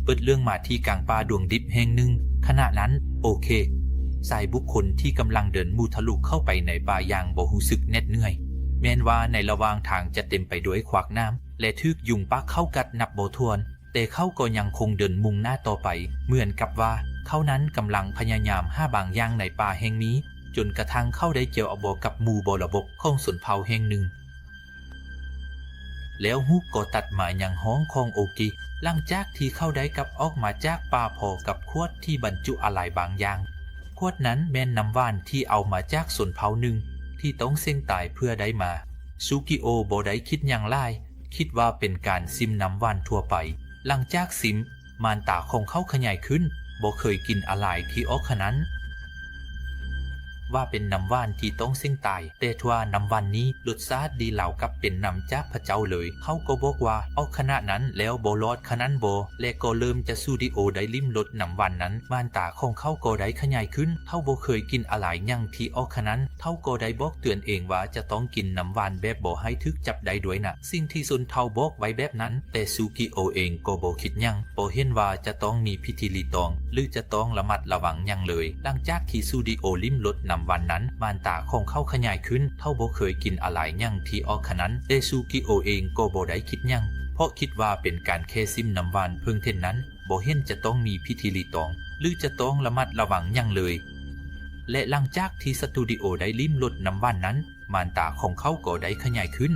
ເປີດເລື່ອງມາທີ່ກາງປ່າດວງດິບແຫ່ງໜຶ່ງ. ຂະນະນັ້ນ ໂອເຄ ຊາຍບຸກຄົນທີ່ກຳລັງເດີນມຸທະລຸເຂົ້າໄປໃນປ່າຢ່າງບໍ່ຮູ້ສຶກເໜັດເມື່ອຍ, ແມ່ນວ່າໃນລະຫວ່າງທາງຈະເຕັມໄປດ້ວຍຄວາກໜາມ ແລະ ຖືກຍຸງປາກເຂົາກັດນັບບໍ່ຖ້ວນ, ແຕ່ເຂົາກໍຍັງຄົງເດີນມຸ່ງໜ້າຕໍ່ໄປ, ເໝືອນກັບວ່າເຂົານັ້ນກຳລັງພະຍາຍາມຫາບາງຢ່າງໃນປ່າແຫ່ງນີ້, ຈົນກະທັ່ງເຂົາໄດ້ຈຽວເອົາບໍ່ກັບໝູ່ບໍ່ລະບົບຂອງຊົນເຜົ່າແຫ່ງໜຶ່ງ. ແລ້ວຮູບກໍຕັດມາຍັງຫ້ອງຂອງໂອກິ, ຫຼັງຈາກທີ່ເຂົາໄດ້ກັບອອກມາຈາກປ່າພ້ອມກັບຂວດທີ່ບັນຈຸອາໄລບາງຢ່າງ. ຂວດນັ້ນແມ່ນນ້ຳຫວານທີ່ເອົາມາຈາກຊົນເຜົ່າໜຶ່ງທີ່ຕ້ອງເສັງຕາຍເພື່ອໄດ້ມາ. ຊູກິໂອບໍ່ໄດ້ຄິດຫຍັງຫຼາຍ, ຄິດວ່າເປັນການຊິມນ້ຳຫວານທົ່ວໄປ. ຫຼັງຈາກຊິມ, ມ່ານຕາຂອງເຂົາຂະຫຍາຍຂຶ້ນ, ບໍ່ເຄີຍກິນອາໄລທີ່ອອກຂະນັ້ນ ວ່າເປັນນ້ຳຫວານທີ່ຕ້ອງເສັງຕາຍ, ແຕ່ຖ້ວານ້ຳຫວານນີ້ລົດຊາດດີລາວກັບເປັນນ້ຳຈາກພະເຈົ້າເລີຍ. ເຂົາກໍບອກວ່າ ອອກຂະນະນັ້ນແລ້ວບໍ່ລອດຂະນັ້ນບໍ? ແລະ ກໍເລີ່ມຈະຊູກິໂອໄດ້ລິມລົດນ້ຳຫວານນັ້ນ, ມ່ານຕາຂອງເຂົາກໍໄດ້ຂະຫຍາຍຂຶ້ນ. ເຂົາບໍ່ເຄີຍກິນອາໄລຫຍັງທີ່ອອກຂະນັ້ນ, ເຂົາກໍໄດ້ບອກເຕືອນເອງວ່າຈະຕ້ອງກິນນ້ຳຫວານແບບບໍ່ໃຫ້ຖືກຈັບໄດ້ດ້ວຍນະ. ສິ່ງທີ່ຊົນເຜົ່າບອກໄວ້ແບບນັ້ນ, ແຕ່ຊູກິໂອເອງກໍບໍ່ຄິດຫຍັງ, ບໍ່ເຫັນວ່າຈະຕ້ອງມີພິທີລີຕອງ ຫຼື ຈະຕ້ອງລະມັດລະວັງຫຍັງເລີຍ. ຫຼັງຈາກທີ່ຊູກິໂອລິມລົດນ້ຳຫວານນັ້ນ, ມ່ານຕາຂອງເຂົາຂະຫຍາຍຂຶ້ນ. ເຂົາບໍ່ເຄີຍກິນອາໄລຫຍັງທີ່ອອກຂະນັ້ນ, ແຕ່ຊູກິໂອເອງກໍບໍ່ໄດ້ຄິດຫຍັງ, ເພາະຄິດວ່າເປັນການແຄ່ຊິມນ້ຳຫວານເພິ່ງເທົ່ານັ້ນ, ບໍ່ເຫັນຈະຕ້ອງມີພິທີລີຕອງ ຫຼື ຈະຕ້ອງລະມັດລະວັງຫຍັງເລີຍ. ແລະ ຫຼັງຈາກທີ່ສະຕູດິໂອໄດ້ລິມລົດນ້ຳຫວານນັ້ນ, ມ່ານຕາຂອງເຂົາກໍໄດ້ຂະຫຍາຍຂຶ້ນ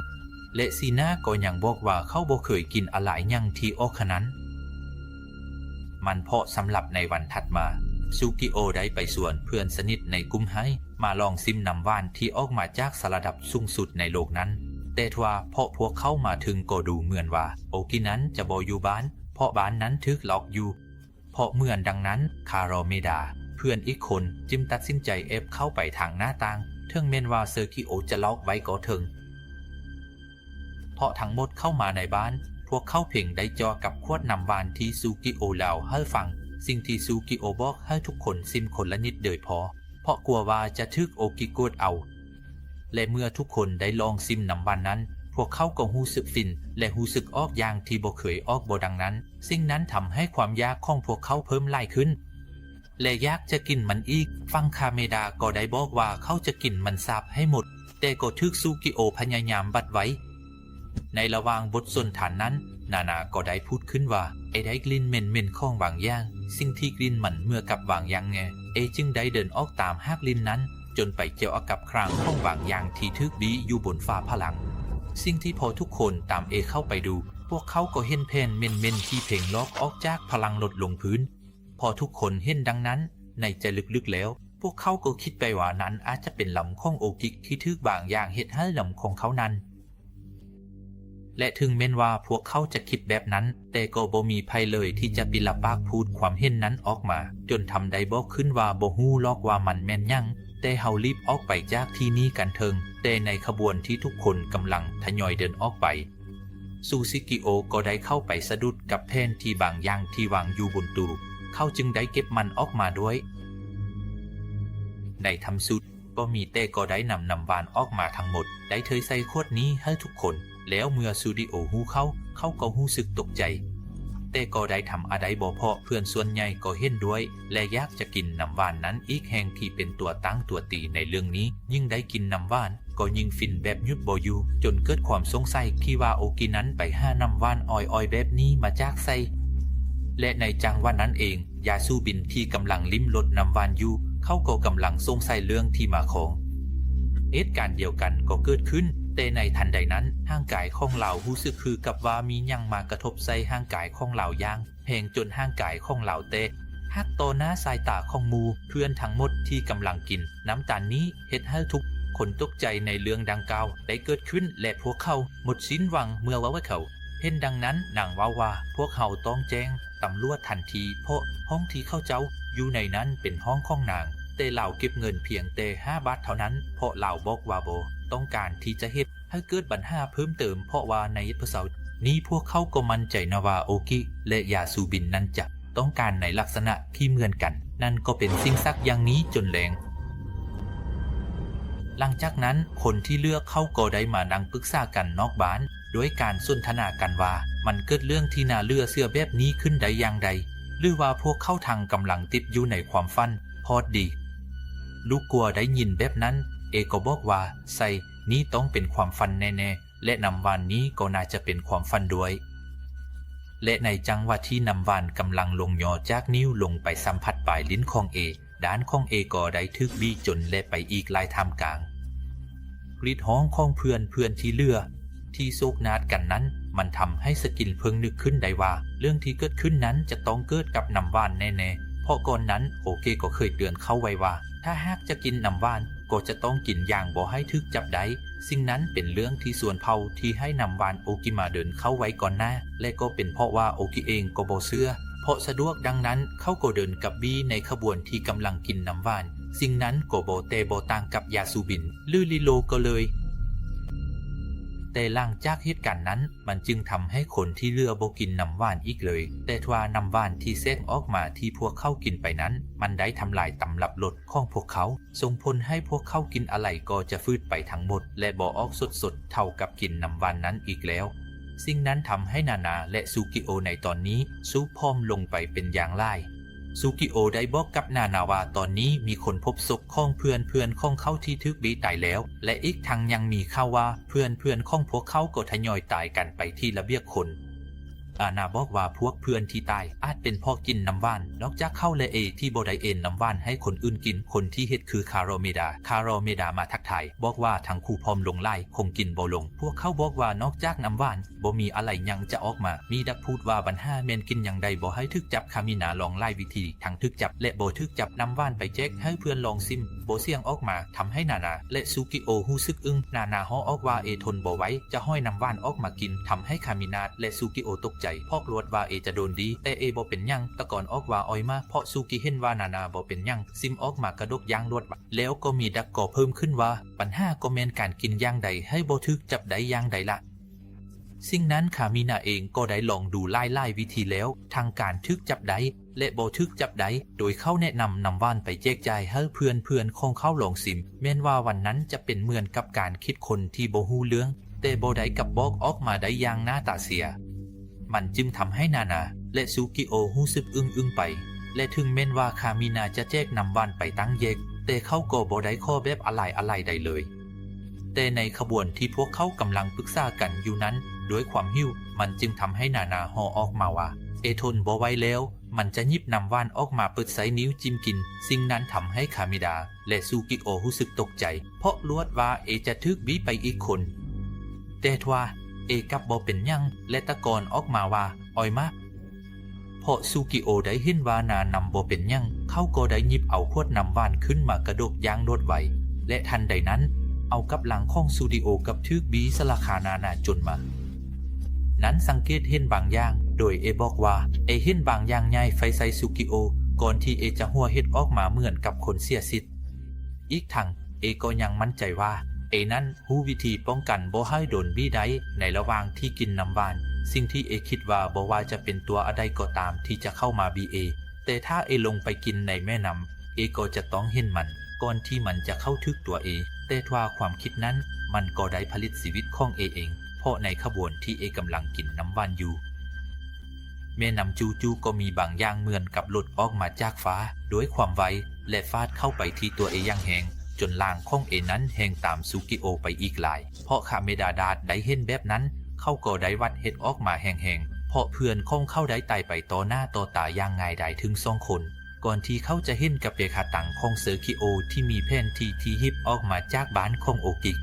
ແລະ ສີໜ້າກໍຍັງບອກວ່າເຂົາບໍ່ເຄີຍກິນອາໄລຫຍັງທີ່ອອກຂະນັ້ນ. ມັນເພາະສຳລັບໃນວັນຖັດມາ, ຊູກິໂອໄດ້ໄປຊວນເພື່ອນສະໜິດໃນກຸ່ມໃຫ້ມາລອງຊິມນ້ຳຫວານທີ່ອອກມາຈາກສະລະດັບສູງສຸດໃນໂລກນັ້ນ. ແຕ່ທວ່າເພາະພວກເຂົາມາເຖິງກໍດູເໝືອນວ່າໂອກິນັ້ນຈະບໍ່ຢູ່ບ້ານ, ເພາະບ້ານນັ້ນຖືກລັອກຢູ່. ເພາະເໝືອນດັ່ງນັ້ນ, ຄາໂຣເມດາ ເພື່ອນອີກຄົນຈຶ່ງຕັດສິນໃຈແອບເຂົ້າໄປທາງໜ້າຕ່າງ, ເຖິງແມ່ນວ່າເຊີກິໂອຈະລັອກໄວ້ກໍເຖິງ. ເພາະທັງໝົດເຂົ້າມາໃນບ້ານ, ພວກເຂົາເພງໄດ້ເຈາະກັບຂວດນ້ຳຫວານທີ່ຊູກິໂອເລົ່າໃຫ້ຟັງ. ສິ່ງທີ່ຊູກິໂອບອກໃຫ້ທຸກຄົນຊິມຄົນລະນິດໂດຍພໍ, ເພາະກົວວ່າຈະຖືກໂອກິໂກດເອົາ. ແລະ ເມື່ອທຸກຄົນໄດ້ລອງຊິມນ້ຳຫວານນັ້ນ, ພວກເຂົາກໍຮູ້ສຶກຟິນ ແລະ ຮູ້ສຶກອອກຢ່າງທີ່ບໍ່ເຄີຍອອກບໍ່ດັ່ງນັ້ນ. ສິ່ງນັ້ນທຳໃຫ້ຄວາມຢາກຂອງພວກເຂົາເພີ່ມຫຼາຍຂຶ້ນ ແລະ ຢາກຈະກິນມັນອີກ. ຝັ່ງຄາເມດາກໍໄດ້ບອກວ່າເຂົາຈະກິນມັນສາບໃຫ້ໝົດ, ແຕ່ກໍຖືກຊູກິໂອພະຍາຍາມບັດໄວ້. ໃນລະຫວ່າງບົດສົນທະນານັ້ນ, ນານາກໍໄດ້ພູດຂຶ້ນວ່າ ເອໄດ້ກິ່ນເໝັນໆຂອງບາງຢ່າງ, ສິ່ງທີ່ກິ່ນມັນເໝືອນກັບບາງຢ່າງແນ່. ເອຈຶ່ງໄດ້ເດີນອອກຕາມຮາກກິ່ນນັ້ນ, ຈົນໄປກ່ຽວກັບຄາງຂອງບາງຢ່າງທີ່ຖືກບີ້ຢູ່ບົນຝາຜະລັງ. ສິ່ງທີ່ພໍທຸກຄົນຕາມເອເຂົ້າໄປດູ, ພວກເຂົາກໍເຫັນແຜ່ນເໝັນໆທີ່ເພງລອກອອກຈາກຜະລັງລົດລົງພື້ນ. ພໍທຸກຄົນເຫັນດັ່ງນັ້ນ, ໃນໃຈເລິກໆແລ້ວ, ພວກເຂົາກໍຄິດໄປວ່ານັ້ນອາດຈະເປັນລຳຂອງໂອກິທີ່ຖືກບາງຢ່າງເຮັດໃຫ້ລຳຂອງເຂົານັ້ນ. ແລະ ເຖິງແມ່ນວ່າພວກເຂົາຈະຄິດແບບນັ້ນ, ແຕ່ກໍບໍ່ມີໃຜເລີຍທີ່ຈະປິດລະປາກພູດຄວາມເຫັນນັ້ນອອກມາ, ຈົນທຳໄດ້ບອກຂຶ້ນວ່າບໍ່ຮູ້ຫຼອກວ່າມັນແມ່ນຫຍັງ, ແຕ່ເຮົາລີບອອກໄປຈາກທີ່ນີ້ກັນເຖີ້ງ. ແຕ່ໃນຂະບວນທີ່ທຸກຄົນກຳລັງທະຍອຍເດີນອອກໄປ, ຊູຊິກິໂອກໍໄດ້ເຂົ້າໄປສະດຸດກັບແຜ່ນທີ່ບາງຢ່າງທີ່ວາງຢູ່ບົນຕູ້, ເຂົາຈຶ່ງໄດ້ເກັບມັນອອກມາດ້ວຍ. ໃນທຳສຸດ, ກໍມີແຕ່ກໍໄດ້ນຳນ້ຳຫວານອອກມາທັງໝົດ, ໄດ້ເທໃສ່ຂວດນີ້ໃຫ້ທຸກຄົນ. ແລ້ວເມື່ອຊູດິໂອຮູ້ເຂົ້າ, ເຂົາກໍຮູ້ສຶກຕົກໃຈ, ແຕ່ກໍໄດ້ທຳອາໄດ້ບໍ່ເພາະເພື່ອນສ່ວນໃຫຍ່ກໍເຫັນດ້ວຍ ແລະ ຢາກຈະກິນນ້ຳຫວານນັ້ນອີກແຫ່ງທີ່ເປັນຕົວຕັ້ງຕົວຕີໃນເລື່ອງນີ້. ຍິ່ງໄດ້ກິນນ້ຳຫວານ, ກໍຍິ່ງຟິນແບບຢຸດບໍ່ຢູ່, ຈົນເກີດຄວາມສົງໄສທີ່ວ່າໂອກິນັ້ນໄປຫານ້ຳຫວານອອຍໆແບບນີ້ມາຈາກໃສ. ແລະ ໃນຈັງຫວະນັ້ນເອງ, ຢາຊູບິນທີ່ກຳລັງລິມລົດນ້ຳຫວານຢູ່, ເຂົາກໍກຳລັງສົງໄສເລື່ອງທີ່ມາຂອງເຫດການດຽວກັນກໍເກີດຂຶ້ນ, ແຕ່ໃນທັນໃດນັ້ນ, ຮ່າງກາຍຂອງລາວຮູ້ສຶກຄືກັບວ່າມີຫຍັງມາກະທົບໃສ່ຮ່າງກາຍຂອງລາວຢ່າງແຮງ, ຈົນຮ່າງກາຍຂອງລາວແຕກຫັກຕໍ່ໜ້າສາຍຕາຂອງໝູ່ເພື່ອນທັງໝົດທີ່ກຳລັງກິນນ້ຳຕານນີ້. ເຮັດໃຫ້ທຸກຄົນຕົກໃຈໃນເລື່ອງດັ່ງກ່າວໄດ້ເກີດຂຶ້ນ ແລະ ພວກເຂົາໝົດສິ້ນຫວັງເມື່ອວ່າເຂົາເຫັນດັ່ງນັ້ນ. ນາງເວົ້າວ່າ, ພວກເຮົາຕ້ອງແຈ້ງຕຳຫຼວດທັນທີ, ເພາະຫ້ອງທີ່ເຂົາເຈົ້າຢູ່ໃນນັ້ນເປັນຫ້ອງຂອງນາງ, ແຕ່ລາວເກັບເງິນພຽງແຕ່ຫ້າບາດເທົ່ານັ້ນ, ເພາະລາວບອກວ່າບໍ່ຕ້ອງການທີ່ຈະເຮັດໃຫ້ເກີດບັນຫາເພີ່ມເຕີມ, ເພາະວ່າໃນເອພິໂຊດນີ້ພວກເຂົາກໍໝັ້ນໃຈນະວ່າໂອກິ ແລະ ຢາຊູບິນນັ້ນຈະ ຕ້ອງການໃນລັກສະນະທີ່ເໝືອນກັນ, ນັ້ນກໍເປັນສິ່ງສັກຢ່າງນີ້ຈົນແລງ. ຫຼັງຈາກນັ້ນ, ຄົນທີ່ເລືອກເຂົາກໍໄດ້ມານັ່ງປຶກສາກັນນອກບ້ານ, ດ້ວຍການສົນທະນາກັນວ່າ ມັນເກີດເລື່ອງທີ່ໜ້າເຫຼືອເຊື່ອແບບນີ້ຂຶ້ນໄດ້ຢ່າງໃດ? ຫຼືວ່າພວກເຂົາທັງກຳລັງຕິດຢູ່ໃນຄວາມຝັນ? ພອດດີ ລູກກົວໄດ້ຍິນແບບນັ້ນ, ເອກໍບອກວ່າ, ໃຊ່, ນີ້ຕ້ອງເປັນຄວາມຝັນແນ່ໆ. ແລະ ນ້ຳຫວານນີ້ກໍໜ້າຈະເປັນຄວາມຝັນດ້ວຍ. ແລະ ໃນຈັງຫວະທີ່ນ້ຳຫວານກຳລັງລົງຍໍຈາກນິ້ວລົງໄປສຳຜັດປາຍລີ້ນຂອງເອ, ດ້ານຂອງເອກໍໄດ້ຖືກບີຈົນແລະໄປອີກຫຼາຍທ່າມກາງກຣີດຮ້ອງຂອງເພື່ອນໆທີ່ເຫຼືອ, ທີ່ໂສກໜາດກັນນັ້ນ, ມັນທຳໃຫ້ສະກິນເພິ່ງນຶກຂຶ້ນໄດ້ວ່າ ເລື່ອງທີ່ເກີດຂຶ້ນນັ້ນຈະຕ້ອງເກີດກັບນ້ຳຫວານແນ່ໆ, ເພາະກ່ອນນັ້ນໂອເກກໍເຄີຍເຕືອນເຂົາໄວ້ວ່າ ຖ້າຫາກຈະກິນນ້ຳຫວານ ກໍຈະຕ້ອງກິນຢ່າງບໍ່ໃຫ້ຖືກຈັບໄດ້. ສິ່ງນັ້ນເປັນເລື່ອງທີ່ຊວນເຜົ່າທີ່ໃຫ້ນ້ຳຫວານໂອກິມາເດີນເຂົ້າໄວ້ກ່ອນໜ້າ ແລະ ກໍເປັນເພາະວ່າໂອກິເອງກໍບໍ່ເຊື່ອ ເພາະສະດວກ, ດັ່ງນັ້ນເຂົາກໍເດີນກັບບີໃນຂະບວນທີ່ກຳລັງກິນນ້ຳຫວານ. ສິ່ງນັ້ນກໍບໍ່ແຕ່ບໍ່ຕ່າງກັບຢາສູບິນ ຫຼື ລິໂລກໍເລີຍ. ແຕ່ຫຼັງຈາກເຫດການນັ້ນ, ມັນຈຶ່ງທຳໃຫ້ຄົນທີ່ເຫຼືອບໍ່ກິນນ້ຳຫວານອີກເລີຍ. ແຕ່ທວ່ານ້ຳຫວານທີ່ແຊກອອກມາທີ່ພວກເຂົາກິນໄປນັ້ນ, ມັນໄດ້ທຳລາຍຕຳລັບລົດຂອງພວກເຂົາ. ສົ່ງຜົນໃຫ້ພວກເຂົາກິນອະໄລກໍຈະຝືດໄປທັງໝົດ ແລະ ບໍ່ອອກສົດໆເທົ່າກັບກິນນ້ຳຫວານນັ້ນອີກແລ້ວ. ສິ່ງນັ້ນທຳໃຫ້ນານາ ແລະ ຊູກິໂອໃນຕອນນີ້ຊູບຜອມລົງໄປເປັນຢ່າງຫຼາຍ. ຊູກິໂອໄດ້ບອກກັບນານາວ່າ ຕອນນີ້ມີຄົນພົບສົບຂອງເພື່ອນໆຂອງເຂົາທີ່ຖືກບີຕາຍແລ້ວ ແລະ ອີກທັງຍັງມີຂ່າວວ່າເພື່ອນໆຂອງພວກເຂົາກໍທະຍອຍຕາຍກັນໄປທີລະບຽບຄົນ. ອານາບອກວ່າພວກເພື່ອນທີ່ຕາຍອາດເປັນເພາະກິນນ້ຳຫວານ. ນອກຈາກເຂົາແລະເອທີ່ບໍ່ໄດ້ເອນນ້ຳຫວານໃຫ້ຄົນອື່ນກິນ, ຄົນທີ່ເຮັດຄືຄາໂຣເມດາ. ຄາໂຣເມດາມາທັກທາຍ, ບອກວ່າທັງຄູ່ຜອມລົງຫຼາຍ, ຄົງກິນບໍ່ລົງ. ພວກເຂົາບອກວ່ານອກຈາກນ້ຳຫວານ, ບໍ່ມີອະໄລຫຍັງຈະອອກມາ. ມີດັກພູດວ່າບັນຫາແມ່ນກິນຫຍັງໄດ້ບໍ່ໃຫ້ຖືກຈັບ. ຄາມິນາລອງຫຼາຍວິທີ, ທັງຖືກຈັບ ແລະ ບໍ່ຖືກຈັບ. ນ້ຳຫວານໄປແຈກໃຫ້ເພື່ອນລອງຊິມ, ບໍ່ສຽງອອກມາ, ທຳໃຫ້ນານາ ແລະ ຊູກິໂອຮູ້ສຶກອຶ້ງ. ນານາຮ້ອງອອກວ່າເອທົນບໍ່ໄຫວ, ຈະຫ້ອຍນ້ຳຫວານອອກມາກິນ, ທຳໃຫ້ຄາມິນາ ແລະ ຊູກິໂອຕົກໃຈ, ພອກລວດວ່າເອຈະໂດນດີ, ແຕ່ເອບໍ່ເປັນຫຍັງ, ຕະໂກນອອກວ່າອອຍມາ, ເພາະຊູກິເຫັນວ່ານານາບໍ່ເປັນຫຍັງ, ຊິມອອກມາກະດົກຢ່າງລວດໄວ. ແລ້ວກໍມີດັກກໍເພີ່ມຂຶ້ນວ່າ, ບັນຫາກໍແມ່ນການກິນຢ່າງໃດໃຫ້ບໍ່ຖືກຈັບໄດ້ຢ່າງໃດລະ. ສິ່ງນັ້ນຄາມິນາເອງກໍໄດ້ລອງດູຫຼາຍໆວິທີແລ້ວ, ທັງການຖືກຈັບໄດ້ ແລະ ບໍ່ຖືກຈັບໄດ້, ໂດຍເຂົາແນະນຳນ້ຳຫວານໄປແຈກຈ່າຍໃຫ້ເພື່ອນໆຂອງເຂົາລອງຊິມ. ແມ່ນວ່າວັນນັ້ນຈະເປັນເໝືອນກັບການຄິດຄົນທີ່ບໍ່ຮູ້ເລື່ອງ, ແຕ່ບໍ່ໄດ້ກັບບອກອອກມາໄດ້ຢ່າງໜ້າຕາເສຍ. ມັນຈຶ່ງທຳໃຫ້ນານາ ແລະ ຊູກິໂອຮູ້ສຶກອຶ້ງໆໄປ, ແລະ ເຖິງແມ່ນວ່າຄາມິນາຈະແຈກນ້ຳຫວານໄປຕັ້ງແຍກ, ແຕ່ເຂົາກໍບໍ່ໄດ້ຂໍແບບອາໄລອາໄລໃດເລີຍ. ແຕ່ໃນຂະບວນທີ່ພວກເຂົາກຳລັງປຶກສາກັນຢູ່ນັ້ນ, ດ້ວຍຄວາມຫິວ, ມັນຈຶ່ງທຳໃຫ້ນານາຮ້ອງອອກມາວ່າ, ເອທົນບໍ່ໄຫວແລ້ວ. ມັນຈະຫຍິບນ້ຳຫວານອອກມາເປີດໃສ່ນິ້ວຈິ້ມກິນ. ສິ່ງນັ້ນທຳໃຫ້ຄາມິດາ ແລະ ຊູກິໂອຮູ້ສຶກຕົກໃຈ, ເພາະລວດວ່າເອຈະຖືກບີໄປອີກຄົນ. ແຕ່ທວ່າເອກັບບໍ່ເປັນຫຍັງ ແລະ ຕະໂກນອອກມາວ່າ, ອອຍມາ. ເພາະຊູກິໂອໄດ້ເຫັນວ່ານານຳບໍ່ເປັນຫຍັງ, ເຂົາກໍໄດ້ຫຍິບເອົາຂວດນ້ຳຫວານຂຶ້ນມາກະດົກຢ່າງລວດໄວ, ແລະ ທັນໃດນັ້ນ, ເອົາກັບຫຼັງຂອງຊູດິໂອກັບຖືກບີສະລາຄານານາຈົນມາ. ນັ້ນສັງເກດເຫັນບາງຢ່າງ, ໂດຍເອບອກວ່າ ເອເຫັນບາງຢ່າງຍ້າຍໄຟໃສ່ຊູກິໂອ, ກ່ອນທີ່ເອຈະຫົວເຫັດອອກມາເໝືອນກັບຄົນເສຍສິດ. ອີກທັງເອກໍຍັງໝັ້ນໃຈວ່າ ເອນັ້ນຮູ້ວິທີປ້ອງກັນບໍ່ໃຫ້ໂດນບີໄດ້ໃນລະຫວ່າງທີ່ກິນນ້ຳຫວານ. ສິ່ງທີ່ເອຄິດວ່າບໍ່ວ່າຈະເປັນຕົວອະໃດກໍຕາມທີ່ຈະເຂົ້າມາບີເອ, ແຕ່ຖ້າເອລົງໄປກິນໃນແມ່ນ້ຳ, ເອກໍຈະຕ້ອງເຫັນມັນ ກ່ອນທີ່ມັນຈະເຂົ້າຖືກຕົວເອ. ແຕ່ທວ່າຄວາມຄິດນັ້ນ, ມັນກໍໄດ້ຜະລິດຊີວິດຂອງເອເອງ, ເພາະໃນຂະບວນທີ່ເອກຳລັງກິນນ້ຳຫວານຢູ່ ແມ່ນ້ຳຈູ່ໆກໍມີບາງຢ່າງເໝືອນກັບຫຼຸດອອກມາຈາກຟ້າດ້ວຍຄວາມໄວ ແລະ ຟາດເຂົ້າໄປທີ່ຕົວເອຢ່າງແຮງ, ຈົນລ່າງຂອງເອນັ້ນແຮງຕາມຊູກິໂອໄປອີກຫຼາຍ. ເພາະຄາເມດາດາດໄດ້ເຫັນແບບນັ້ນ, ເຂົາກໍໄດ້ຫວັດເຫັດອອກມາແຮງໆ, ເພາະເພື່ອນຂອງເຂົາໄດ້ຕາຍໄປຕໍ່ໜ້າຕໍ່ຕາຢ່າງງ່າຍດາຍເຖິງສອງຄົນ. ກ່ອນທີ່ເຂົາຈະເຫັນກະເປຄາຕັງຂອງເຊີຄິໂອທີ່ມີແຜນທີ່ທີ່ຫຍິບອອກມາຈາກບ້ານຂອງໂອກິ.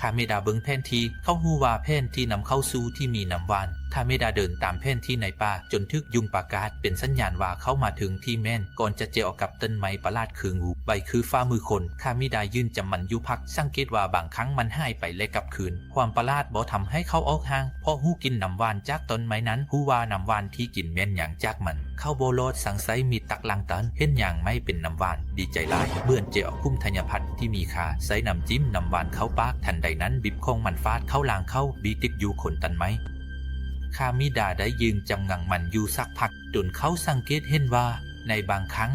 ຄາເມດາເບິ່ງແຜນທີ່, ເຂົາຮູ້ວ່າແຜນທີ່ນຳເຂົ້າສູ່ທີ່ມີນ້ຳຫວານ. ຄາເມດາເດີນຕາມແຜນທີ່ໃນປ່າຈົນຖືກຍຸງປະກາດເປັນສັນຍານວ່າເຂົ້າມາເຖິງທີ່ແມ່ນ, ກ່ອນຈະແຈວກັບຕົ້ນໄມ້ປະຫຼາດຄືງູ, ໃບຄືຝ່າມືຄົນ. ຄາເມດາຢືນຈຳມັນຢູ່ພັກ, ສັງເກດວ່າບາງຄັ້ງມັນຫາຍໄປແລະກັບຄືນ. ຄວາມປະຫຼາດບໍ່ທຳໃຫ້ເຂົາອອກຫ່າງ, ເພາະຮູ້ກິ່ນນ້ຳຫວານຈາກຕົ້ນໄມ້ນັ້ນ, ຮູ້ວ່ານ້ຳຫວານທີ່ກິນແມ່ນຫຍັງຈາກມັນ. ເຂົາບໍ່ຫຼອດສັງໃຊ້ມີດຕັກລ້າງຕອນ, ເຫັນຫຍັງໄໝ້ເປັນນ້ຳຫວານ, ດີໃຈຫຼາຍ. ເໝືອນຈະເອົາຂຸມທັນຍະພັດທີ່ມີຄ່າ, ໃສ່ນ້ຳຈິ້ມນ້ຳຫວານເຂົ້າປາກ, ທັນໃດນັ້ນບິບຂອງມັນຟາດເຂົ້າລ່າງເຂົາ, ບີຕິດຢູ່ໂຄນຕົ້ນໄມ້. ຄາມິດາໄດ້ຢືນຈຳງັງມັນຢູ່ສັກພັກ, ຈົນເຂົາສັງເກດເຫັນວ່າໃນບາງຄັ້ງ,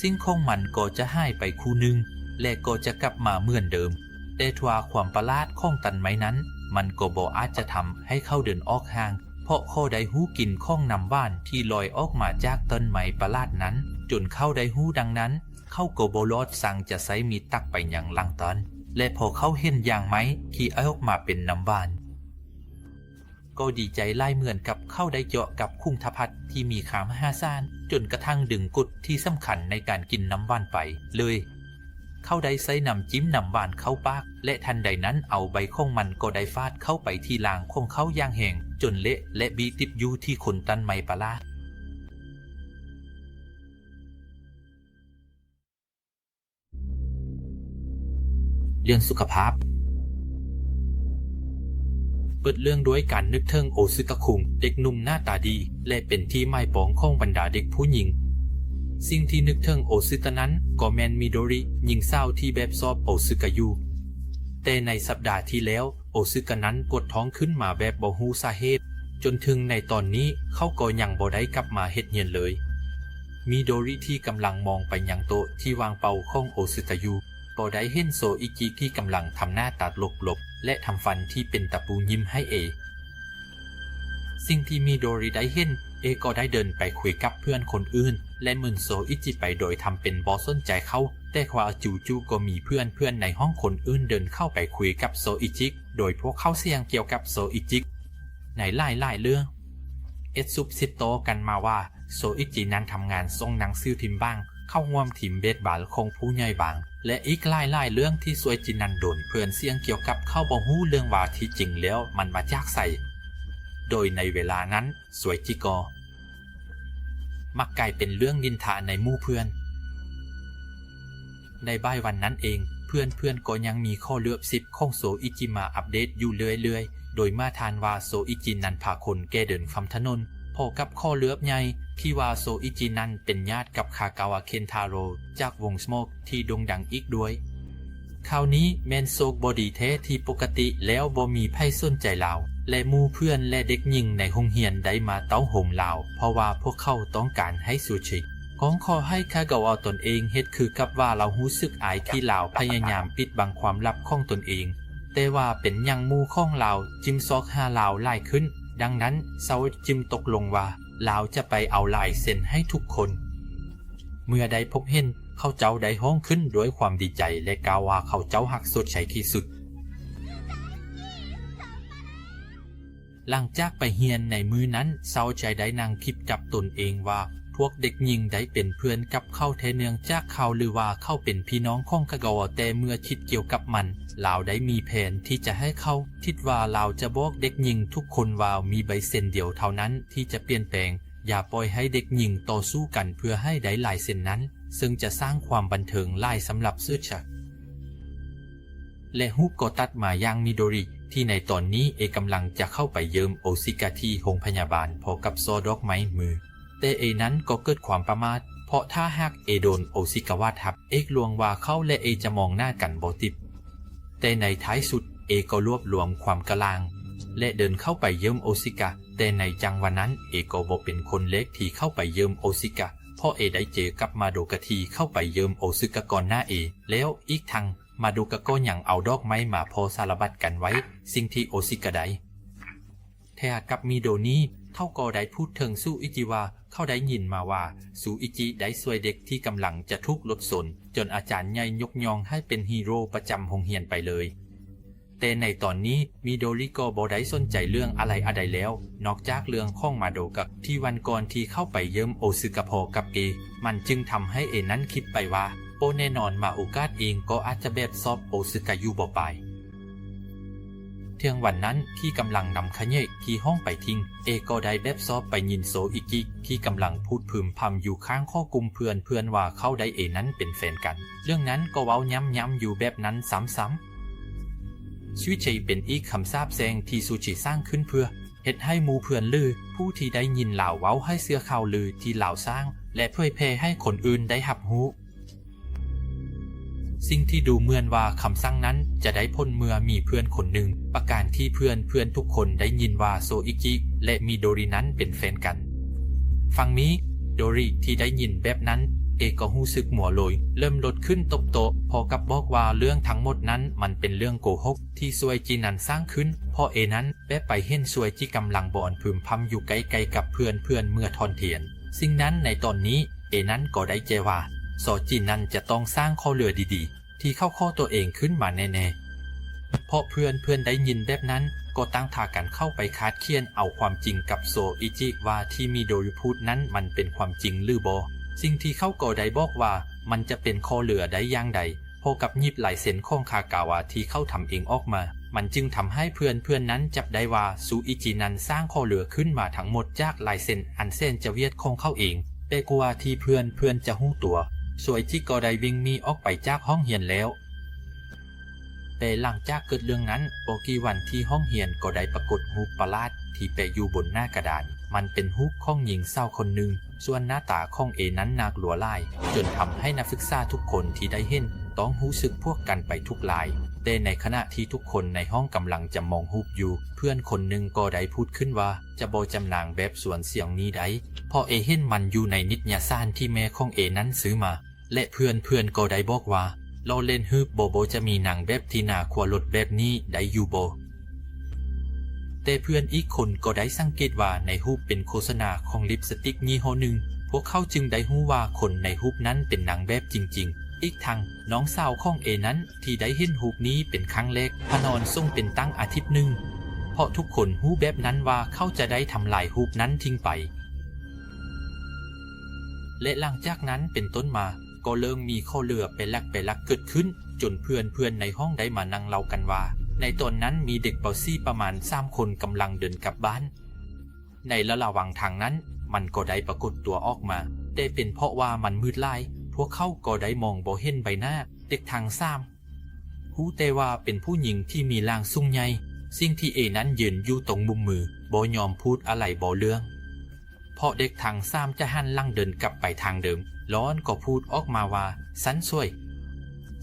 ສິ່ງຂອງມັນກໍຈະຫາຍໄປຄູ່ໜຶ່ງ ແລະ ກໍຈະກັບມາເໝືອນເດີມ. ແຕ່ທວ່າຄວາມປະຫຼາດຂອງຕົ້ນໄມ້ນັ້ນ ມັນກໍບໍ່ອາດຈະທຳໃຫ້ເຂົາເດີນອອກຫ່າງ, ເພາະເຂົາໄດ້ຮູ້ກິ່ນຂອງນ້ຳຫວານທີ່ລອຍອອກມາຈາກຕົ້ນໄມ້ປະຫຼາດນັ້ນ, ຈົນເຂົາໄດ້ຮູ້ດັ່ງນັ້ນ, ເຂົາກໍບໍ່ລອດສັງຈະໃຊ້ມີດຕັກໄປຫຍັງຫຼັງຕົ້ນ, ແລະ ພໍເຂົາເຫັນຢາງໄມ້ທີ່ອອກມາເປັນນ້ຳຫວານ ກໍດີໃຈຫຼາຍ ເໝືອນກັບເຂົາໄດ້ເຈາະກັບຂຸງທະພັດທີ່ມີຄ່າມະຫາສານ, ຈົນກະທັ່ງດຶງກົດທີ່ສຳຄັນໃນການກິນນ້ຳຫວານໄປເລີຍ. ເຂົາໄດ້ໃສ່ນ້ຳຈິ້ມນ້ຳຫວານເຂົ້າປາກ, ແລະ ທັນໃດນັ້ນເອົາໃບຂອງມັນກໍໄດ້ຟາດເຂົ້າໄປທີ່ລ່າງຂອງເຂົາຢ່າງແຮງ, ຈົນເລະ ແລະ ບີຕິດຢູ່ທີ່ໂຄນຕົ້ນໄມ້ປະຫຼາດ. ເລື່ອງສຸຂະພາບ. ເປີດເລື່ອງດ້ວຍການນຶກເຖິງໂອຊຶກະຄຸງ, ເດັກໜຸ່ມໜ້າຕາດີ ແລະ ເປັນທີ່ໝາຍປອງຂອງບັນດາເດັກຜູ້ຍິງ. ສິ່ງທີ່ນຶກເຖິງໂອຊຶກະນັ້ນ ກໍແມ່ນມິໂດຣິ, ຍິງສາວທີ່ແບບຊອບໂອຊຶກະຢູ່. ແຕ່ໃນສັບດາທີ່ແລ້ວ, ໂອຊຶກະນັ້ນປວດທ້ອງຂຶ້ນມາແບບບໍ່ຮູ້ສາເຫດ, ຈົນເຖິງໃນຕອນນີ້ເຂົາກໍຍັງບໍ່ໄດ້ກັບມາເຮັດຮຽນເລີຍ. ມິໂດຣິທີ່ກຳລັງມອງໄປຍັງໂຕະທີ່ວາງເປົ່າຂອງໂອຊຶກະຢູ່, ກໍໄດ້ເຫັນໂຊອິຈິທີ່ກຳລັງທຳໜ້າຕາຫຼົກໆ ແລະ ທຳຟັນທີ່ເປັນຕະປູຍິ້ມໃຫ້ເອ. ສິ່ງທີ່ມິໂດຣິໄດ້ເຫັນ, ເອກໍໄດ້ເດີນໄປຄຸຍກັບເພື່ອນຄົນອື່ນ ແລະ ເໝືອນໂຊອິຈິໄປໂດຍທຳເປັນບໍ່ສົນໃຈເຂົາ, ແຕ່ວ່າຈູ່ໆກໍມີເພື່ອນໆໃນຫ້ອງຄົນອື່ນເດີນເຂົ້າໄປຄຸຍກັບໂຊອິຈິ ໂດຍພວກເຂົາສຽງກ່ຽວກັບໂຊອິຈິໃນຫຼາຍໆເລື່ອງ. ເອັດສືບສືບຕໍ່ກັນມາວ່າ ໂຊອິຈິນັ້ນທຳງານສົ່ງໜັງສືພິມບາງ, ເຂົ້າຮ່ວມທີມເບດບາລຂອງຜູ້ໃຫຍ່ບາງ ແລະ ອີກຫຼາຍໆເລື່ອງທີ່ໂຊອິຈິນັ້ນໂດນເພື່ອນສຽງກ່ຽວກັບເຂົາບໍ່ຮູ້ເລື່ອງວ່າທີ່ຈິງແລ້ວມັນມາຈາກໃສ. ໂດຍໃນເວລານັ້ນ ໂຊອິຈິກໍມັກກາຍເປັນເລື່ອງນິນທາໃນໝູ່ເພື່ອນ. ໃນບ່າຍວັນນັ້ນເອງ, ເພື່ອນໆກໍຍັງມີຂໍ້ເລືອບສິບຂອງໂຊອິຈິມາອັບເດດຢູ່ເລື້ອຍໆ, ໂດຍມາທານວ່າໂຊອິຈິນັ້ນພາຄົນແກ່ເດີນຂ້າມຖະໜົນ, ພໍກັບຂໍ້ເລືອບໃຫຍ່ທີ່ວ່າໂຊອິຈິນັ້ນເປັນຍາດກັບຄາກາວະເຄັນທາໂຣຈາກວົງສະໂມກທີ່ໂດ່ງດັງອີກດ້ວຍ. ຄາວນີ້ແມ່ນໂຊກບໍ່ດີແທ້ທີ່ປົກກະຕິແລ້ວບໍ່ມີໃຜສົນໃຈລາວ, ແລະ ໝູ່ເພື່ອນ ແລະ ເດັກຍິງໃນໂຮງຮຽນໄດ້ມາເຕົ້າໂຮມລາວ, ເພາະວ່າພວກເຂົາຕ້ອງການໃຫ້ຊູຊິຮ້ອງຂໍໃຫ້ຄາກາວະຕົນເອງເຮັດຄືກັບວ່າລາວຮູ້ສຶກອາຍທີ່ລາວພະຍາຍາມປິດບັງຄວາມລັບຂອງຕົນເອງ. ແຕ່ວ່າເປັນຫຍັງໝູ່ຂອງລາວຈຶ່ງຊອກຫາລາວຫຼາຍຂຶ້ນ? ດັ່ງນັ້ນ ຊາວຈິມຕົກລົງວ່າລາວຈະໄປເອົາລາຍເຊັນໃຫ້ທຸກຄົນ. ເມື່ອໄດ້ພົບເຫັນ, ເຂົາເຈົ້າໄດ້ຮ້ອງຂຶ້ນດ້ວຍຄວາມດີໃຈ ແລະ ກ່າວວ່າເຂົາເຈົ້າຮັກໂຊຈະທີ່ສຸດ. ຫຼັງຈາກໄປຮຽນໃນມື້ນັ້ນ, ຊາວຈະໄດ້ນັ່ງຄິດກັບຕົນເອງວ່າ ພວກເດັກຍິງໄດ້ເປັນເພື່ອນກັບເຂົາແທ້ເນື່ອງຈາກຂ່າວລືວ່າເຂົາເປັນພີ່ນ້ອງຂອງຄາກາວະ, ແຕ່ເມື່ອຄິດກ່ຽວກັບມັນ, ລາວໄດ້ມີແຜນທີ່ຈະໃຫ້ເຂົາຄິດວ່າລາວຈະບອກເດັກຍິງທຸກຄົນວ່າມີໃບເຊັນດຽວເທົ່ານັ້ນທີ່ຈະປ່ຽນແປງ. ຢ່າປ່ອຍໃຫ້ເດັກຍິງຕໍ່ສູ້ກັນເພື່ອໃຫ້ໄດ້ລາຍເຊັນນັ້ນ, ເຊິ່ງຈະສ້າງຄວາມບັນເທີງຫຼາຍສຳລັບເຊີຊະ. ແລະ ຮູບກໍຕັດມາຢ່າງມິໂດຣິ ທີ່ໃນຕອນນີ້ເອກຳລັງຈະເຂົ້າໄປຢ້ຽມໂອຊິກະທີ່ໂຮງພະຍາບານ ພ້ອມກັບຊໍ່ດອກໄມ້ໃນມື. ແຕ່ເອນັ້ນກໍເກີດຄວາມປະໝາດ, ເພາະຖ້າຫາກເອໂດນໂອຊິກະວາດທັບ, ເອກລວງວ່າເຂົາ ແລະ ເອຈະມອງໜ້າກັນບໍ່ຕິດ. ແຕ່ໃນທ້າຍສຸດ ເອກໍລວບລວມຄວາມກະລ້າ ແລະ ເດີນເຂົ້າໄປຢ້ຽມໂອຊິກະ. ແຕ່ໃນຈັງຫວະນັ້ນ ເອກໍບໍ່ເປັນຄົນແລກທີ່ເຂົ້າໄປຢ້ຽມໂອຊິກະ, ເພາະເອໄດ້ເຈີກັບມາໂດກະທີ່ເຂົ້າໄປຢ້ຽມໂອຊຶກະກ່ອນໜ້າເອແລ້ວ. ອີກທັງມາໂດກະກໍຍັງເອົາດອກໄມ້ມາພໍສາລະບັດກັນໄວ້, ສິ່ງທີ່ໂອຊິກະໄດ້ແທ້ກັບມິໂດນີ້. ເຂົາກໍໄດ້ພູດເຖິງຊູອິຈິວ່າ ເຂົາໄດ້ຍິນມາວ່າ ຊູອິຈິໄດ້ຊ່ວຍເດັກທີ່ກຳລັງຈະຖືກລົດຊົນ, ຈົນອາຈານໃຫຍ່ຍົກຍ້ອງໃຫ້ເປັນຮີໂຣປະຈຳໂຮງຮຽນໄປເລີຍ. ແຕ່ໃນຕອນນີ້ ມິໂດຣິກໍບໍ່ໄດ້ສົນໃຈເລື່ອງອະໄລອະໃດແລ້ວ ນອກຈາກເລື່ອງຂອງມາໂດກະທີ່ວັນກ່ອນທີ່ເຂົ້າໄປຢ້ຽມໂອຊຶກະພໍກັບເອ. ມັນຈຶ່ງທຳໃຫ້ເອນັ້ນຄິດໄປວ່າ ບໍ່ແນ່ນອນມາໂອກາດເອງກໍອາດຈະແບບຊອບໂອຊຶກະຢູ່ບໍ່ປາຍ. ທ່ຽງວັນນັ້ນທີ່ກຳລັງນຳຂະແໜງຂີ້ຫ້ອງໄປຖິ້ມ, ເອກໍໄດ້ແບບຊອບໄປຍິນໂຊອິຈິທີ່ກຳລັງພູດພຶມພຳຢູ່ຂ້າງຂໍ້ກຸ່ມເພື່ອນໆວ່າເຂົາໄດ້ເອນັ້ນເປັນແຟນກັນ. ເລື່ອງນັ້ນກໍເວົ້າຢ້ຳໆຢູ່ແບບນັ້ນຊ້ຳໆ. ຊູເຈເປັນອີກຄຳສາບແຊ່ງທີ່ຊູເຈສ້າງຂຶ້ນເພື່ອເຮັດໃຫ້ໝູ່ເພື່ອນ ຫຼື ຜູ້ທີ່ໄດ້ຍິນລາວເວົ້າໃຫ້ເຊື່ອຂ່າວລືທີ່ລາວສ້າງ ແລະ ເຜີຍແຜ່ໃຫ້ຄົນອື່ນໄດ້ຮັບຮູ້. ສິ່ງທີ່ດູເໝືອນວ່າຄຳສັ່ງນັ້ນຈະໄດ້ຜົນເມື່ອມີເພື່ອນຄົນໜຶ່ງປະກາດທີ່ເພື່ອນໆທຸກຄົນໄດ້ຍິນວ່າໂຊອິຈິ ແລະ ມິໂດຣິນັ້ນເປັນແຟນກັນ. ຝັ່ງມິໂດຣິທີ່ໄດ້ຍິນແບບນັ້ນ ເອກໍຮູ້ສຶກມົວໂລຍ ເລີ່ມລົດຂຶ້ນຕົບໂຕະ ພ້ອມກັບບອກວ່າເລື່ອງທັງໝົດນັ້ນມັນເປັນເລື່ອງໂກຫົກທີ່ຊວຍຈິນັ້ນສ້າງຂຶ້ນ ເພາະເອນັ້ນແບບໄປເຫັນຊວຍຈິກຳລັງບ່ອນພຶມພຳຢູ່ໃກ້ໆກັບເພື່ອນໆເມື່ອທ່ອນທຽນ. ສິ່ງນັ້ນໃນຕອນນີ້ເອນັ້ນກໍໄດ້ໃຈວ່າຊວຍຈິນັ້ນຈະຕ້ອງສ້າງຂໍ້ເຫຼືອດີໆ ທີ່ເຂົາຂໍຕົວເອງຂຶ້ນມາແນ່ໆ. ເພາະເພື່ອນໆໄດ້ຍິນແບບນັ້ນ ກໍຕ່າງພາກັນເຂົ້າໄປຄາດຄຽນເອົາຄວາມຈິງກັບໂຊອິຈິວ່າທີ່ມິໂດຣິພູດນັ້ນມັນເປັນຄວາມຈິງຫຼືບໍ່. ສິ່ງທີ່ເຂົາກໍໄດ້ບອກວ່າມັນຈະເປັນຂໍ້ເຫຼືອໄດ້ຢ່າງໃດ ພ້ອມກັບຫຍິບລາຍເຊັນຂອງຄາກາວາທີ່ເຂົາທຳເອງອອກມາ ມັນຈຶ່ງທຳໃຫ້ເພື່ອນໆນັ້ນຈັບໄດ້ວ່າໂຊອິຈິນັ້ນສ້າງຂໍ້ເຫຼືອຂຶ້ນມາທັງໝົດຈາກລາຍເຊັນອັນແສນຈະວຽດຂອງເຂົາເອງ. ແຕ່ກວ່າທີ່ເພື່ອນໆຈະຮູ້ຕົວ ຊວຍຈິກໍໄດ້ວິ່ງໜີອອກໄປຈາກຫ້ອງຮຽນແລ້ວ. ແຕ່ຫຼັງຈາກເກີດເລື່ອງນັ້ນບໍ່ກີ່ວັນ ທີ່ຫ້ອງຮຽນກໍໄດ້ປາກົດຮູບປະຫຼາດທີ່ແປະຢູ່ບົນໜ້າກະດານ. ມັນເປັນຮູບຂອງຍິງສາວຄົນໜຶ່ງ, ສ່ວນໜ້າຕາຂອງເອນັ້ນໜ້າກົວຫຼາຍ ຈົນທຳໃຫ້ນັກສຶກສາທຸກຄົນທີ່ໄດ້ເຫັນຕ້ອງຮູ້ສຶກພວກກັນໄປທຸກລາຍ. ແຕ່ໃນຂະນະທີ່ທຸກຄົນໃນຫ້ອງກຳລັງຈຳມອງຮູບຢູ່, ເພື່ອນຄົນໜຶ່ງກໍໄດ້ພູດຂຶ້ນວ່າ ຈະບໍ່ຈຳນາງແບບສ່ວນສຽງນີ້ໄດ້ ເພາະເອເຫັນມັນຢູ່ໃນນິດຍະສານທີ່ແມ່ຂອງເອນັ້ນຊື້ມາ. ແລະເພື່ອນໆກໍໄດ້ບອກວ່າ ລໍ້ເຫຼັ້ນຮືບບໍ່ ບໍ່ຈະມີນາງແບບທີ່ໜ້າຂົວລົດແບບນີ້ໄດ້ຢູ່ບໍ່? ແຕ່ເພື່ອນອີກຄົນກໍໄດ້ສັງເກດວ່າໃນຮູບເປັນໂຄສະນາຂອງລິບສະຕິກຍີ່ຫໍ້ໜຶ່ງ, ພວກເຂົາຈຶ່ງໄດ້ຮູ້ວ່າຄົນໃນຮູບນັ້ນເປັນນາງແບບຈິງໆ. ອີກທັງນ້ອງສາວຂອງເອນັ້ນທີ່ໄດ້ເຫັນຮູບນີ້ເປັນຄັ້ງແລກ ພະນອນສົ່ງເປັນຕັ້ງອາທິດໜຶ່ງ ເພາະທຸກຄົນຮູ້ແບບນັ້ນວ່າເຂົາຈະໄດ້ທຳລາຍຮູບນັ້ນຖິ້ມໄປ. ແລະຫຼັງຈາກນັ້ນເປັນຕົ້ນມາ ກໍເລີ່ມມີຂໍ້ເຫຼືອແປຫຼັກໆເກີດຂຶ້ນ ຈົນເພື່ອນໆໃນຫ້ອງໄດ້ມານັ່ງເລົ່າກັນວ່າ ໃນຕອນນັ້ນມີເດັກປໍສີ່ປະມານສາມຄົນກຳລັງເດີນກັບບ້ານ. ໃນລະລະຫວ່າງທາງນັ້ນ ມັນກໍໄດ້ປາກົດຕົວອອກມາ, ແຕ່ເປັນເພາະວ່າມັນມືດຫຼາຍ ພວກເຂົາກໍໄດ້ມອງບໍ່ເຫັນໃບໜ້າເດັກທັງສາມ. ຮູ້ແຕ່ວ່າເປັນຜູ້ຍິງທີ່ມີຮ່າງສູງໃຫຍ່, ສິ່ງທີ່ເອນັ້ນຢືນຢູ່ຕົງມຸມມື ບໍ່ຍອມພູດອະໄລບໍ່ເລື່ອງ ເພາະເດັກທັງສາມຈະຫັນຫຼັງເດີນກັບໄປທາງເດີມ, ລ້ອນກໍພູດອອກມາວ່າ ຊັ້ນສວຍ.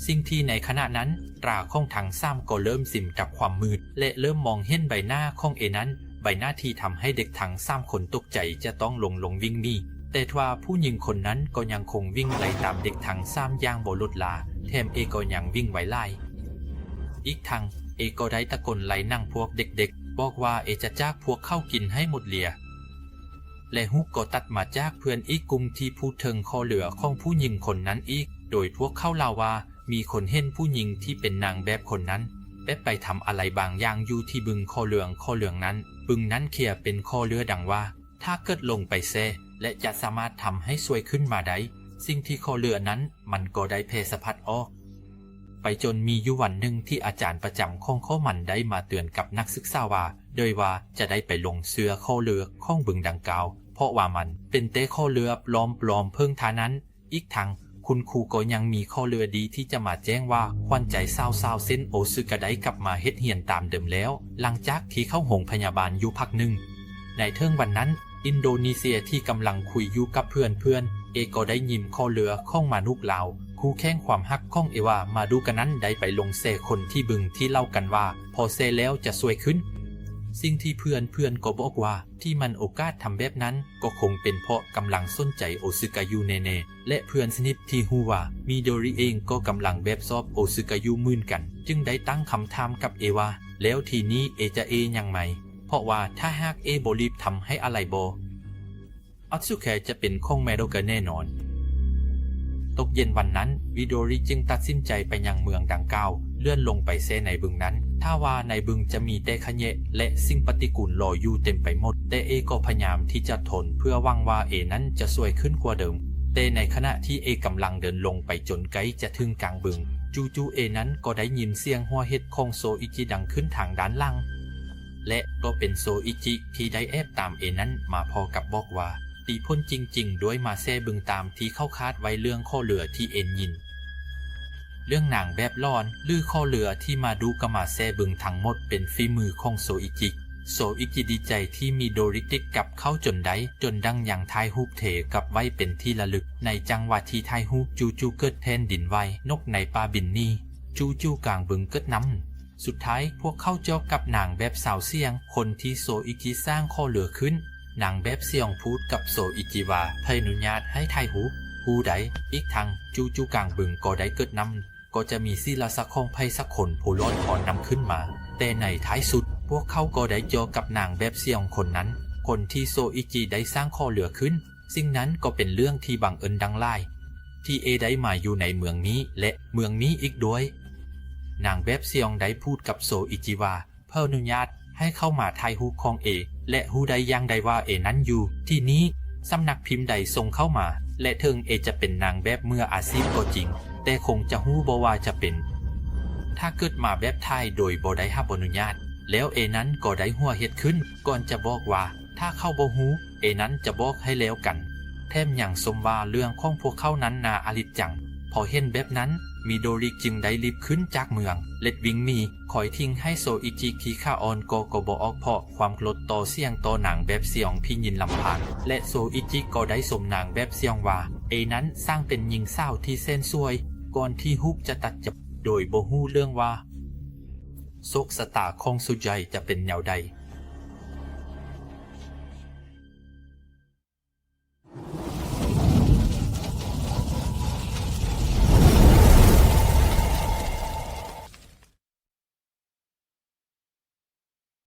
ສິ່ງທີ່ໃນຂະນະນັ້ນຕາຂອງທັງສາມກໍເລີ່ມສິມກັບຄວາມມືດ ແລະເລີ່ມມອງເຫັນໃບໜ້າຂອງເອນັ້ນ, ໃບໜ້າທີ່ທຳໃຫ້ເດັກທັງສາມຄົນຕົກໃຈຈະຕ້ອງຫຼົງໆວິ່ງໜີ. ແຕ່ທວ່າຜູ້ຍິງຄົນນັ້ນກໍຍັງຄົງວິ່ງໄລ່ຕາມເດັກທັງສາມຢ່າງບໍ່ລົດລາ, ແຖມເອກໍຍັງວິ່ງໄວຫຼາຍ. ອີກທັງເອກໍໄດ້ຕະໂກນໄລ່ນຳພວກເດັກໆ, ບອກວ່າເອຈະຈາກພວກເຂົາກິນໃຫ້ໝົດເລຍ. ແລະຮູບກໍຕັດມາຈາກເພື່ອນອີກກຸ່ມທີ່ພູດເຖິງຂໍ້ເຫຼືອຂອງຜູ້ຍິງຄົນນັ້ນອີກ, ໂດຍພວກເຂົາເລົ່າວ່າ ມີຄົນເຫັນຜູ້ຍິງທີ່ເປັນນາງແບບຄົນນັ້ນ ແບບໄປທຳອະໄລບາງຢ່າງຢູ່ທີ່ບຶງຂໍ້ເຫຼືອງ ຂໍ້ເຫຼືອງນັ້ນ. ບຶງນັ້ນຂຽນເປັນຂໍ້ເຫຼືອດັງວ່າ ຖ້າເກີດລົງໄປແຊ່ ແລະຈະສາມາດທຳໃຫ້ສວຍຂຶ້ນມາໄດ້. ສິ່ງທີ່ຂໍ້ເຫຼືອນັ້ນ ມັນກໍໄດ້ແຜ່ສະພັດອອກໄປ ຈົນມີຢູ່ວັນໜຶ່ງທີ່ອາຈານປະຈຳຂອງເຂົາມັນໄດ້ມາເຕືອນກັບນັກສຶກສາວ່າ ໂດຍວ່າຈະໄດ້ໄປຫຼົງເຊື່ອຂໍ້ເຫຼືອຂອງບຶງດັ່ງກ່າວ, ເພາະວ່າມັນເປັນແຕ່ຂໍ້ເຫຼືອປອມໆເພິ່ງເທົ່ານັ້ນ. ອີກທັງຄຸນຄູກໍຍັງມີຂໍ້ເຫຼືອດີທີ່ຈະມາແຈ້ງວ່າ ຂວັນໃຈສາວໆເຊັ່ນໂອຊືກະໄດ້ກັບມາເຮັດຮຽນຕາມເດີມແລ້ວ ຫຼັງຈາກທີ່ເຂົ້າໂຮງພະຍາບານຢູ່ພັກໜຶ່ງ. ໃນເທິງວັນນັ້ນ ອິນໂດນີເຊຍທີ່ກຳລັງຄຸຍຢູ່ກັບເພື່ອນໆ ເອກໍໄດ້ຍິມຂໍ້ເຫຼືອຂອງມະນຸກລາວ ຄູ່ແຂ່ງຄວາມຮັກຂອງເອວ່າ ມາດູກະນັ້ນໄດ້ໄປຫຼົງແຊ່ຄົນທີ່ບຶງທີ່ເລົ່າກັນວ່າ ພໍແຊ່ແລ້ວຈະສວຍຂຶ້ນ. ສິ່ງທີ່ເພື່ອນໆກໍບອກວ່າ ທີ່ມັນໂອກາດທຳແບບນັ້ນ ກໍຄົງເປັນເພາະກຳລັງສົນໃຈໂອຊືກະຢູ່ແນ່ໆ ແລະເພື່ອນສະໜິດທີ່ຮູ້ວ່າມິໂດຣິເອງກໍກຳລັງແບບຊອບໂອຊືກະຢູ່ເໝືອນກັນ ຈຶ່ງໄດ້ຕັ້ງຄຳຖາມກັບເອວ່າ ແລ້ວທີນີ້ເອຈະເອຫຍັງໃໝ່? ເພາະວ່າຖ້າຫາກເອບໍ່ລີບທຳໃຫ້ອາໄລບໍ່ ອອດສຸແຄຈະເປັນຂອງແມໂດກະແນ່ນອນ. ຕົກເຢັນວັນນັ້ນ ມິໂດຣິຈຶ່ງຕັດສິນໃຈໄປຍັງເມືອງດັ່ງກ່າວ ເລື່ອນລົງໄປແຊ່ໃນບຶງນັ້ນ. ຖ້າວ່າໃນບຶງຈະມີແຕ່ຂະແຍະ ແລະສິ່ງປະຕິກູນຫຼໍ່ຢູ່ເຕັມໄປໝົດ, ແຕ່ເອກໍພະຍາຍາມທີ່ຈະທົນ ເພື່ອຫວັງວ່າເອນັ້ນຈະສວຍຂຶ້ນກວ່າເດີມ. ແຕ່ໃນຂະນະທີ່ເອກຳລັງເດີນລົງໄປຈົນໃກ້ຈະເຖິງກາງບຶງ, ຈູ່ໆເອນັ້ນກໍໄດ້ຍິນສຽງຫົວເຫັດຂອງໂຊອິຈິດັງຂຶ້ນທາງດ້ານຫຼັງ. ແລະກໍເປັນໂຊອິຈິທີ່ໄດ້ແອບຕາມເອນັ້ນມາພ້ອມກັບບອກວ່າ ດີຜົນຈິງໆ ດ້ວຍມາແຊ່ບຶງຕາມທີ່ເຂົາຄາດໄວ້ເລື່ອງຂໍ້ເຫຼືອທີ່ເອຍິນ. ເລື່ອງນາງແບບຫຼອນ ຫຼື ຂໍ້ເຫຼືອທີ່ມາດູກະມາແຊ່ບຶງທັງໝົດເປັນຝີມືຂອງໂຊອິຈິ. ໂຊອິຈິດີໃຈທີ່ມິໂດຣິຕິດກັບເຂົາຈົນໄດ້, ຈົນດັ່ງຍັງຖ່າຍຮູບເທກັບໄວ້ເປັນທີ່ລະລຶກ. ໃນຈັງຫວະທີ່ຖ່າຍຮູບ, ຈູ່ໆເກີດແຜ່ນດິນໄຫວ, ນົກໃນປ່າບິນໜີ, ຈູ່ໆກາງບຶງເກີດນ້ຳ. ສຸດທ້າຍພວກເຂົາຈອບກັບນາງແບບສາວສຽງ ຄົນທີ່ໂຊອິຈິສ້າງຂໍ້ເຫຼືອຂຶ້ນ. ນາງແບບສຽງພູດກັບໂຊອິຈິວ່າ ໃຜອະນຸຍາດໃຫ້ຖ່າຍຮູບ? ຫ ຜູ້ໃດ. ອີກທັງ ຈູ່ໆກາງບຶງກໍໄດ້ເກີດນ້ຳ ກໍຈະມີສີລາຊາຂອງໃຜສັກຄົນຜູ້ລອດພອນນຳຂຶ້ນມາ. ແຕ່ໃນທ້າຍສຸດ ພວກເຂົາກໍໄດ້ເຈາະກັບນາງແບບສະຫຍອງຄົນນັ້ນ, ຄົນທີ່ໂຊອິຈິໄດ້ສ້າງຂໍເຫຼືອຂຶ້ນ. ສິ່ງນັ້ນກໍເປັນເລື່ອງທີ່ບັງເອີນດັ່ງຫຼາຍ ທີ່ເອໄດ້ມາຢູ່ໃນເມືອງນີ້ ແລະ ເມືອງນີ້ອີກດ້ວຍ. ນາງແບບສະຫຍອງໄດ້ພູດກັບໂຊອິຈິວ່າ ເພິ່ນອະນຸຍາດໃຫ້ເຂົ້າມາຖ່າຍຮູບຂອງເອ ແລະ ຮູ້ໄດ້ຢ່າງໃດວ່າເອນັ້ນຢູ່ທີ່ນີ້? ສຳນັກພິມໄດ້ສົ່ງເຂົ້າມາ ແລະ ເຖິງເອຈະເປັນນາງແບບມືອາຊີບກໍຈິງ, ແຕ່ຄົງຈະຮູ້ບໍ່ວ່າຈະເປັນ ຖ້າເກີດມາແບບຖ່າຍໂດຍບໍ່ໄດ້ຮັບອະນຸຍາດ. ແລ້ວເອນັ້ນກໍໄດ້ຫົວເຮັດຂຶ້ນ ກ່ອນຈະບອກວ່າ ຖ້າເຂົາບໍ່ຮູ້ ເອນັ້ນຈະບອກໃຫ້ແລ້ວກັນ. ແຖມຍັງຊົມວ່າເລື່ອງຂອງພວກເຂົານັ້ນໜ້າອະລິດຈັງ. ພໍເຫັນແບບນັ້ນ ມິໂດຣິຈຶ່ງໄດ້ລີບຂຶ້ນຈາກເມືອງ ແລະ ວິ່ງໜີ, ຄອຍຖິ້ງໃຫ້ໂຊອິຈິຂີ້ຂາອ່ອນກໍ ກໍບໍ່ອອກ ເພາະຄວາມໂກຣດຕໍ່ສຽງຕໍ່ນາງແບບສະຫຍອງທີ່ຍິນລຳພັງ. ແລະ ໂຊອິຈິກໍໄດ້ຊົມນາງແບບສະຫຍອງວ່າ ເອນັ້ນຊ່າງເປັນຍິງສາວທີ່ແສນສວຍ. ກ່ອນທີ່ຮູບຈະຕັດຈະ ໂດຍບໍ່ຮູ້ເລື່ອງວ່າ ໂຊກຊະຕາຂອງໂຊໃຈຈະເປັນແນວໃດ.